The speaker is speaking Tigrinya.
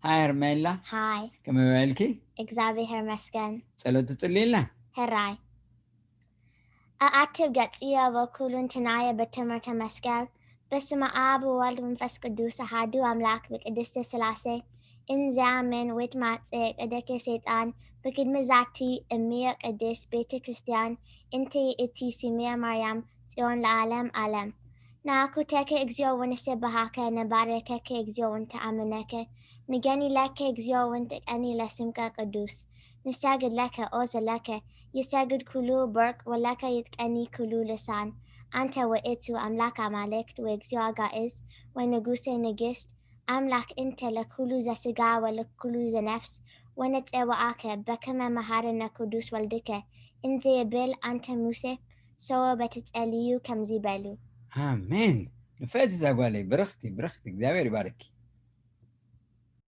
ሃይ ሄርሜላ፣ ሃይ ከመይ ውዒልኪ? እግዚኣብሔር ይመስገን። ጸሎት ትጽልይልና? ሕራይ ኣኣትብ ገጽዮ ወኩሉ እንትናየ በትምህርተ መስቀል በስመ ኣብ ወወልድ መንፈስ ቅዱስ ኣሃዱ ኣምላክ ብቅድስቲ ስላሴ እንዘ ኣሜን። ወይትማጸ ቅደከ ሰይጣን ብቅድሚ ዛቲ እምየ ቅድስት ቤተ ክርስቲያን እንቲ እቲ ስምየ ማርያም ጽዮን ለዓለም ዓለም። ናኩተከ እግዚኦ ወንሰብሃከ ነባረከከ እግዚኦ ወንተኣምነከ ንገኒ ለከ እግዚኦ ወንትቀኒ ለስምከ ቅዱስ። ንሰግድ ለከ ኦ ዘለከ ይሰግድ ኩሉ በርቅ ወለከ ይትቀኒ ኩሉ ልሳን። አንተ ውእቱ አምላክ አማልክት ወእግዚኦ አጋእዝት ወንጉሰ ንግስት አምላክ እንተ ለኩሉ ዘስጋ ወለኩሉ ዘነፍስ ወነጸዋአከ በከመ መሃረነ ቅዱስ ወልድከ እንዘ ይብል አንተ ሙሴ ሰዎ በትጸልዩ ከምዚ በሉ። ኣሜን። ንፍዕቲ እዛ ጓለይ፣ ብርኽቲ ብርኽቲ፣ እግዚኣብሔር ይባርኪ።